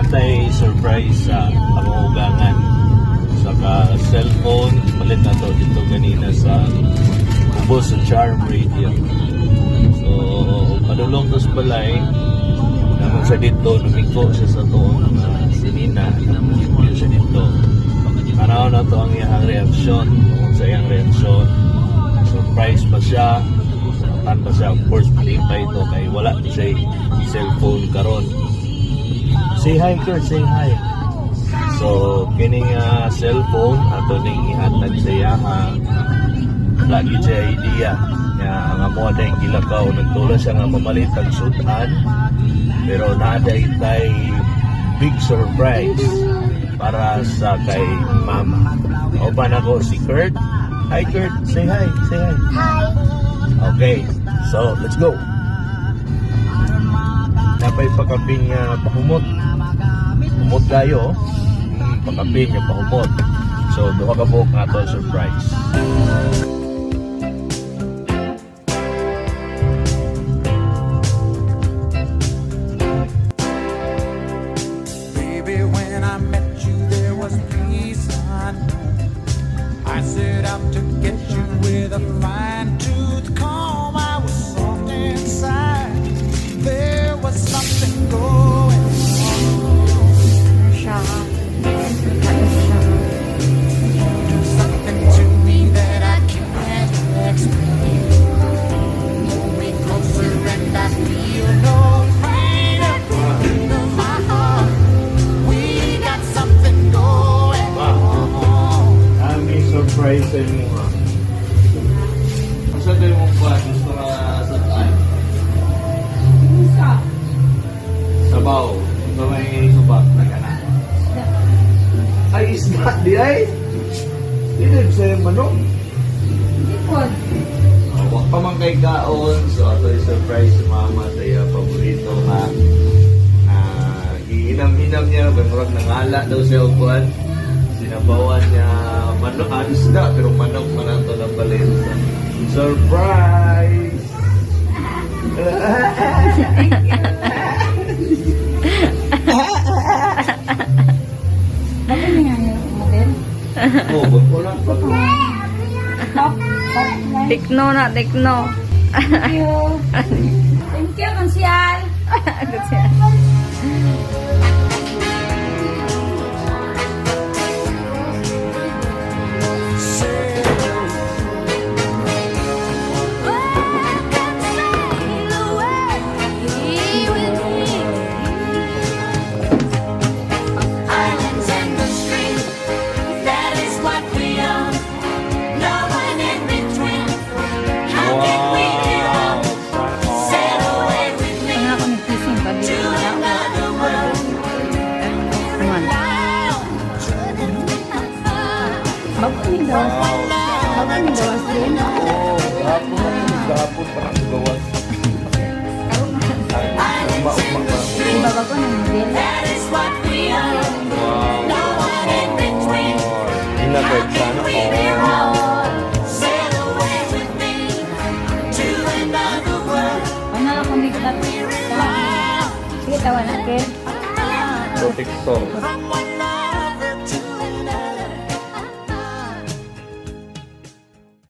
Natay surprise sa pangugangan. Saka cellphone, palit na to dito ganina sa ubos sa Charm Radio. So, padulong to sa balay, naman siya dito, numiko siya sa tuong sinina, namumipil siya dito. Tanaw na to ang iyang reaksyon, kung sa iyang reaksyon, surprise pa siya, tan pa siya, of course, malipay ito, kay wala to siya cellphone karon. Say hi, Kurt, say hi. So, kining cellphone, ato ning ihatag sa iyaha, lagi siya idea nga ang amo na yung gilakaw, nagtula siya nga mamalit ang sudan, pero naaday tay big surprise para sa kay mama. Uban ako si Kurt. Hi, Kurt, say hi, say hi. Hi. Okay, so let's go. Napay pakapin nga pahumot. Humot tayo, oh. Pakapin nga pahumot. So duha ka buok nga ato surprise. Baby, when I met you, there was peace unknown. I set out to get you with a fine tooth comb. I was soft inside. There was something going on. Siya. Kain siya. Do something to me that I can't explain. Hold me closer and I feel no pain at the beat of my heart. We got something going Ma. On. Kami surprise sa inyo ha. Asa tayo mong kuhan? Gusto nga sa taan? Sabaw. Ito may subak na kana. Ay, isda di ay. Di na sa manok. Hindi po. Oh, wa pa man kay kaon. So ato surprise si mama sa iya paborito nga na gihinam-hinam niya kay murag nangala daw siya og kuan. Sinabawan niya manok, ah, isda, pero manok man ato na palit. Surprise! Bakit nga yung model? Oh, wag ko lang. Wag ko lang. Top. Top. Tekno na, tekno. Thank you. Thank you, Konsyal. Islands in the stream, that is what we are. No one in between. How can we give up? Sail away with me Ang ako nagkising pa to dito. another world. Man. Bago ni gawas. Bago ni gawas din. Oh, gahapon na ito. Gahapon pa nang gawas. Ay, ugma, ugma pa. Diba bago ni model? That is what we are. Wow. No one in between. Ina How Kurt, can sana we be all. wrong? Sail away with me to another world. Ano ako nagtat. Sige, tawa na, Ken. Protector. From one